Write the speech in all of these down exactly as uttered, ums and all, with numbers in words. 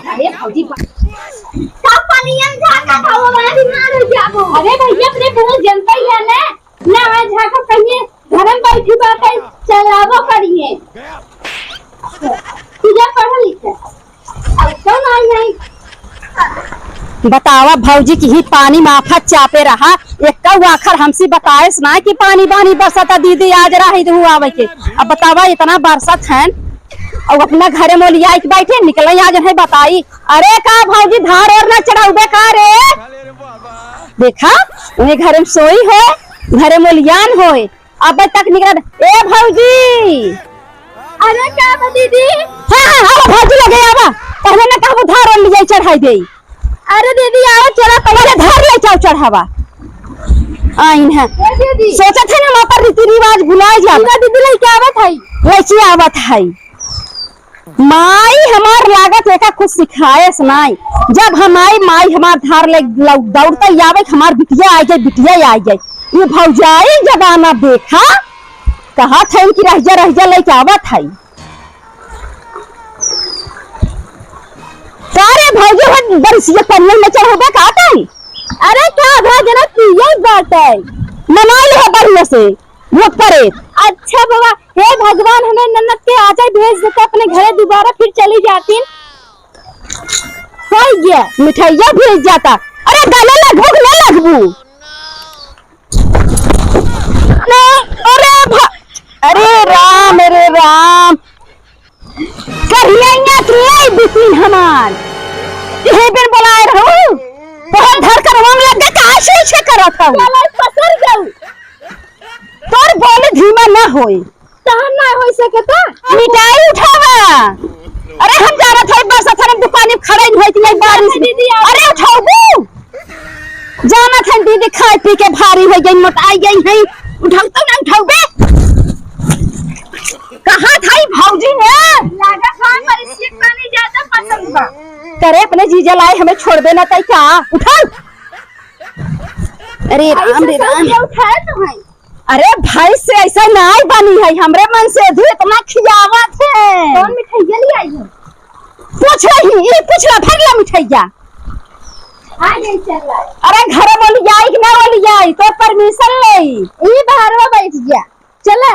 अरे भौजी, बा-, का पनिया में झाँका था, वो बड़ा बीमार हो जाबो। अरे भैया, अपने पूरा जनता ही है ना, ना वहाँ झाँका कहिए, घर में बैठी बात है, चलावो करिए। तू जा पढ़ लिख। अब कौन आई है? बतावा भौजी कि ही पानी माफा चापे रहा, एक आखर हमसे बताएस ना कि पानी बानी बरसत है, दीदी आज रही दू आवे के। अब बतावा इतना बरसत है, और अपना घरे मोलिया के बैठे निकले आज है बताई। अरे का भौजी धार और ना चढ़ाउबे का रे? देखा उन्हें घरे में सोई है, घरे मोलियान होए, अब तक निकल। ए भौजी, अरे का बा दीदी? हाँ, हाँ, आवा भौजी लगे आवा। पहले ना कहबू धार और लिया चढ़ाई दे। अरे दीदी आओ चला पहले धार ले जाओ चढ़ावा। आइन है। ए दीदी। सोचत है ना माता रीति रिवाज भुलाए जात। दीदी लेके आवत है। लेके आवत है। माई हमार लागत एका कुछ सिखाएस नाई। जब हम आई माई हमार धार ले लौ-, दौड़ते ही आवे कि हमार बिटिया आ जाए, बिटिया आ जाए। ये भौजाई जमाना देखा, कहा था इनकी रहिजा रहिजा लेके आवत है। का रे भौजी, हम बरसिया पनिया में चढ़ोबे का तई? अरे का भा जना पिए बाटे? मनाई ले बढ़िया से, भूत परेत। अच्छा बाबा, हे भगवान, हमें नन्नत के आजा भेज देते अपने घरे दोबारा, फिर चली जाती। हो गया। मिठाइया भेज जाता। अरे गले लगबू कि ना लगबू? ना, अरे भा-, अरे राम, अरे राम। करिया के लाई बिपिन हमार। इहे बिन बोलाए रहू। तोहर धर करवा में लग गए, कहाँ से उछे करत हऊ? गले पसर गऊ। तोर बोले धीमा ना होए। तहन ना होई सके त? मिठाई उठावा। अरे हम जानत हई बरसात में दुकान में खड़े होई कि नहीं बारिश में। दीदी, आप अरे उठाउबू। जानत हई दीदी खाए पी के भारी हो गई, मोटाई गई है। उठाउतउ ना उठाउबे। कहा था ई भौजी ने? लागत है बरसिया के पानी ज्यादा पसंद बा। करे अपने जीजा लाए हमें छोड़बे ना तई का? उठाउ। अरे राम रे राम। उठाए तो है। अरे भाई से ऐसा नाई बनी है, हमरे मन से धू इतना खियावत है। कौन मिठाइया ले आई है? पूछ रही, ई पूछ ला, भर ला मिठाइया। आ गई चल ला। अरे घर बोली जाई कि ना बोली जाई, तो परमिशन ले। ई बहरवा बैठ गया, चला।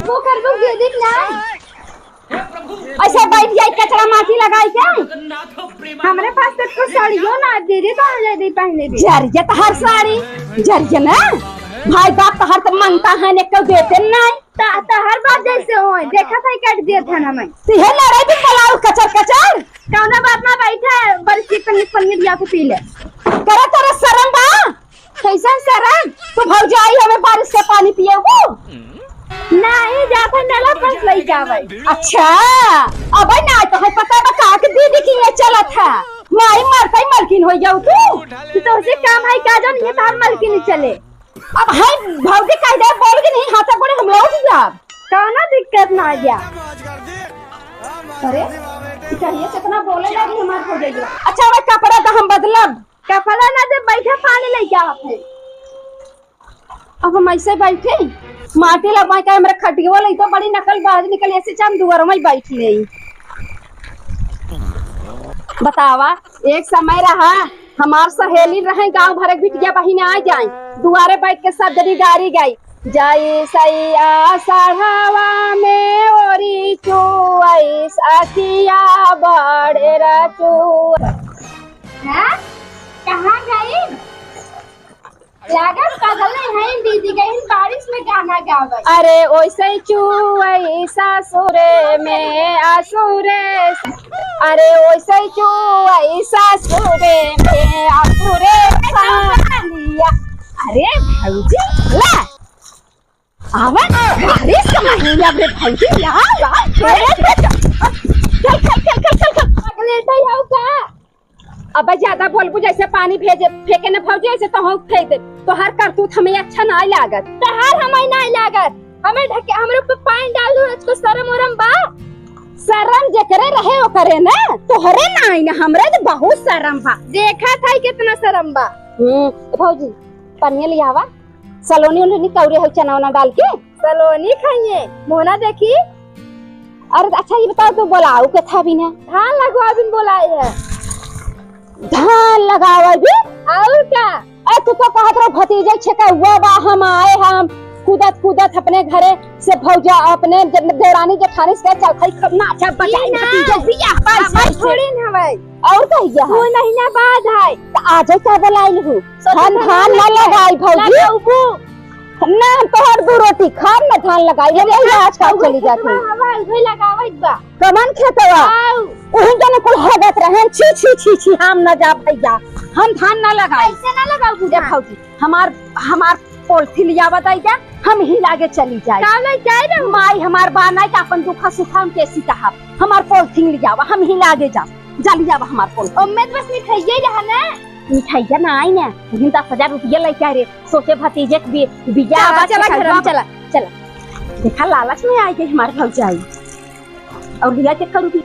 वो कर दो, दे दे ना। ऐसे बैठ जाई, कचरा माटी लगाई के। हमरे पास तो कोई साड़ियों ना, दे दे तो आ जाए, दे पहने दे। जरिया तहर साड़ी, जरिया ना। भाई बाप तहर तो मनता है, ने क्यों देते नहीं। ता-, तहर बाप जैसे होए, देखा था कट दिए था ना मैं। तिहे लड़ाई भी बोलाओ कचर कचर। कौना बात ना बैठा है, बल्कि पन्नी, पन्नी लिया के पी ले। करे तोरा शरम बा? कैसन शरम? तू भौजाई हमें बारिश के पानी पिएबू? नहीं, जाते नला पास लई जावे। अच्छा, अबे ना तो है पता बा का के दीदी की ये चलत है। माई मरते ही मलकिन हो जाऊ तू। तू तो उसे काम है का जान ये तार मलकिन चले। अब है भौजी कह दे बोल के नहीं हाथ गोड़े हम लौट जाब। कौनो दिक्कत ना आ गया। अरे, चाहिए कितना बोले लगी हमार हो जाएगी। अच्छा, वह कपड़ा तो हम बदलब। कपड़ा ना दे, बैठा पानी लेके आवत है। अब हम ऐसे बैठे, माटी लगवाए का हमरा खटिया वाला तो बड़ी नकल बाज निकल, ऐसे चाम दुआरों में बैठी रही। बतावा, एक समय रहा, हमार सहेली रहे, गाँव भर के बिटिया बहिन आ जाए, दुआरे बैठ के सब जनी गारी गाई, जाई सैया सढ़ावा में ओरी चुआई सखिया बड़े रचुआ। हैं? कहाँ गई? लागत पागल नहीं है, दीदी गई बारिश में गाना गावे। अरे ओइसे चुआई सासुरे में आसुरे, अरे ओइसे चुआई सासुरे में आसुरे पानिया। अरे भौजी, ला। आवा, बारिश का महीना रे भौजी, ला, ला, खेल, खेल, खेल, खेल। पगलेट है का? अबे ज्यादा बोलबू, जैसे पानी भेजे, फेंके न भौजी, ऐसे तो हम फेंक दे। तोहार करतूत हमें अच्छा नाई लागत। तोहार हमें नाई लागत। हमें ढके, हमरे ऊपर पानी डाल दो, इसको शर्म उरम बा? शर्म जेकरे रहे ओकरे ना, तोहरे नाई ना, हमरे तो बहुत शर्म बा। देखा था कितना शर्म बा। हम्म, भौजी, पनिया ले आवा, सलोनी उलोनी कौरे हो चना वना डाल के। कलोनी खाइए, मोहना देखी। अरे अच्छा, ये बताओ, तू बोलाऊ के था बिना? धान लगवा बिन बोलाए है। धान लगावे भी? और का? ए, तू तो कहत रहो भतीजे छेकउआ बा, हम आए हम कूदत कूदत अपने घरे से भौजा, अपने ज-, देवरानी जेठानी से चल खाई खब ना, अच्छा बजाई ना। भतीजे बियाह पर हम से। थोड़ी न हवै। और कहिया है? दो महीना बाद है। त आजे का बोलाइल हूँ। सोचे हम तो धान ना लगाई भौजी। लगाऊ। ना, हम तोहर दू रोटी खाब, ना धान लगाई। ये यही देखा, आजकल उहे चली जाती। खेतवा हवा, उहे लगावत बा। कमन खेतवा? आऊ। उही जने कुल हगत रहन, छी, छी, छी, छी, हम ना जाब भैया, हम धान ना लगाई। ऐसे ना लगाऊ ए बुढ़ा। भौजी, हमार, हमार पोलथी लियावा दाई जा, हम ही लागे चली जाई। का ले जाए रे? माई हमार बा नाई त अपन दुख सुख हम कैसी कहब? हमार पोलथी लियावा, हम ही लागे जा, जा लियावा हमार पोलथी। ओम्मे त बस मिठाइया ही रहा ना। मिठाइया ना आई ना, उहिन दस हजार रुपया लेके आए रे। सोचे भतीजे के बि-, बियाह चला, बा, चला, चला, घर में चला। चला। देखा, लालच में आई गई हमार भौजाई। और लिया के करूँगी।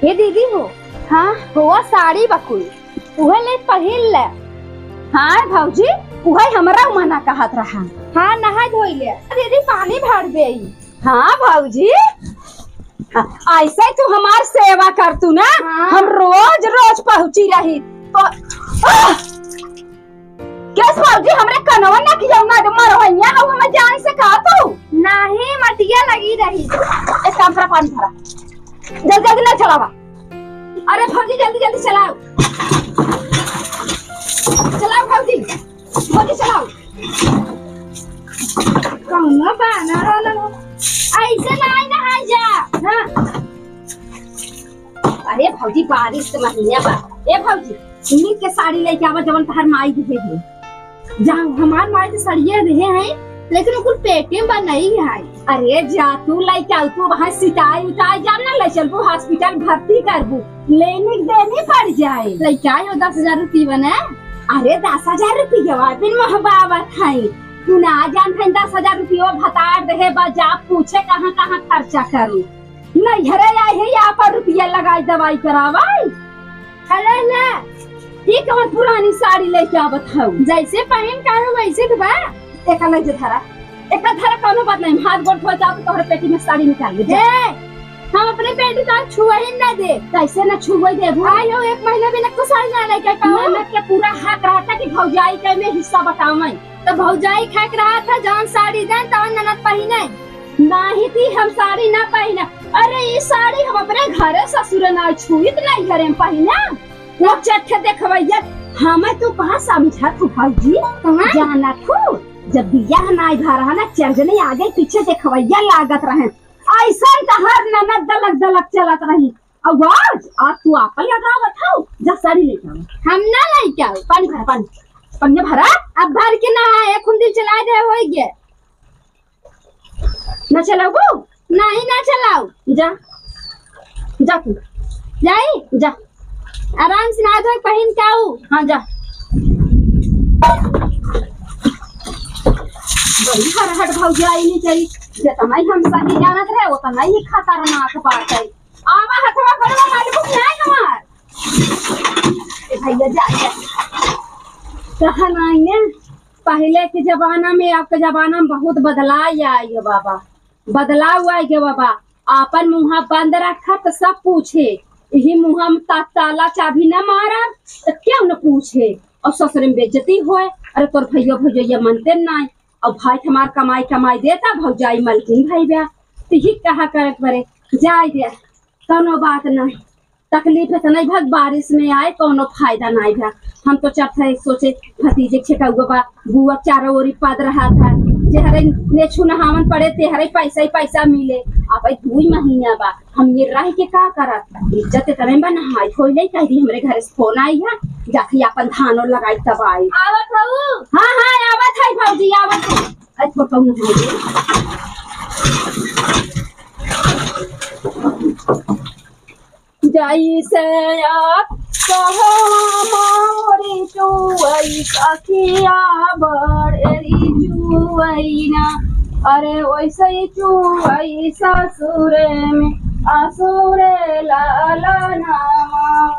ये दीदी हो। हाँ? हुआ साड़ी बकुल। उहे ले पहिन ले। हाँ भौजी, उहे हमरा मना कहत रहा। हाँ, नहाय धोई ले। दीदी, पानी भर देई। हाँ भौजी, हाँ, ऐसे तू हमार सेवा कर तू ना, हाँ। हम रोज रोज पहुँची रही तो। आह! केस भौजी, हमरे कनवा न किया ना, तो मरवैया हो हमें जान से कहा तू। नहीं, मटिया लगी रही। एक काम करा, पानी भरा, जल्दी जल्दी ना चलावा। अरे भौजी, जल्दी जल्दी चलाओ, चलाओ भौजी। बोली चलाओ। कौनो बहाना रहलन हो। ऐसे ना आई ना, आ जा। हाँ। अरे भौजी, बारिश के महीना बा। ए भौजी, नीक के साड़ी लेके आवा, जवन तहार माई दिहे है। जा, हमार माई तो सड़िए दिहे हैं, लेकिन उ कुल पेटे में बा नहीं है। अरे जा तू लइका, तू वहाँ सिताई उताई जा ना, ले चलबू hospital भर्ती करबू, लेने के देने पड़ जाए। लइका हो दस हजार रुपये बने। अरे दस हजार रुपये बिन महबावत है, तू ना जान है दस हजार रुपये भतार देहे बा, जा पूछे कहाँ कहाँ खर्चा करू। नैहरे आए है यहाँ पर रुपया लगाई दवाई करावाई। अरे ना, ई कवन पुरानी साड़ी लेके आवत हऊ? जैसे पहिन का है वैसे तो बा। एका ले जे धरा, एका धरा, कौनो बात नहीं, हाथ गोड़ धो जाओ तो तोहरे पेटी में साड़ी निकाल ले, जा। ए, हम अपने पेटी तो छुआ ही ना दे। कैसे ना छुआ देबू? आई हो, एक महीना भी ना को साड़ी ना लेके पाओ। ननद के पूरा हक रहता कि भौजाई के में हिस्सा बतावई। तो भौजाई खाक रहा था, जौन साड़ी देन तौन ननद पहिने। नाही थी हम साड़ी ना पहिने। अरे ई साड़ी हम अपने घरे ससुर ना छुइत नहीं घरे में पहिने। वो चट्ठे देखवैया, हमें तू कहाँ समझा तू भौजी? कहाँ? जाना तू, जब बियाह नाई भा रहा ना, चार जने आगे पीछे देखवैया लागत रहे। ऐसन तहर ननद दलक दलक चलत रही। अब आज, आज तू आपन लगावत हऊ, जा साड़ी लेके आओ। हम ना लेके आओ। पानी भरा, पानी, पानी भरा। अब भर के ना है, एक खुंदी चला दे, होई गे। ना चलाऊ? नहीं, ना चलाऊ। जा, जा तू। जाई? जा। आराम से नहा धो के पहिन के आऊ। हाँ, जा। बड़ी हरहट भौजाई नहीं करी, जितना ही हम सही जानत रहे, उतना ही खतरनाक बात है। आवा हथवा गोड़वा मारबू कि नाई हमार? ए भैया, जा, जा। कहा नाई ने, पहले के जमाना में, अब के जमाना में बहुत बदलाव आई है बाबा, बदलाव आई है बाबा। आपन मुँहा बंद रखा तो सब पूछे, यही मुँहा में ता-, ताला चाबी न मारा तो क्यों न पूछे, और ससुर में बेइज्जती होए। अरे तोर भैया भौजैया मनते नाई, अब भाई हमार कमाई कमाई देता, भौजाई मलकिन भाई बा, तो ही कहा करे परे, जाए दे, कौनो बात नहीं। तकलीफ है तो नहीं भग, बारिश में आए कौनो फायदा नहीं भा। हम तो चट है सोचे भतीजे छेकउआ बा, बुआ चारों ओरी पद रहा था, जेहरे नेछू नहावन पड़े तेहरे पैसा ही पैसा मिले। अब भाई दुई महीना बा, हम ये रह के का करत? इज्जत इतने बा, नहाई धोई ले, कह दी हमरे घरे से फोन आई है, जाके अपन धानो लगाई तब आई। आवत हऊ? हाँ, हाँ, आवत है भौजी, आवत है। अरे, फोटो में है ये। जैसे आप कहो मोरी चुअई सखिया बड़ेरी चुअई ना, अरे वैसे ही चुअई ससुर में असुर लाला नामा।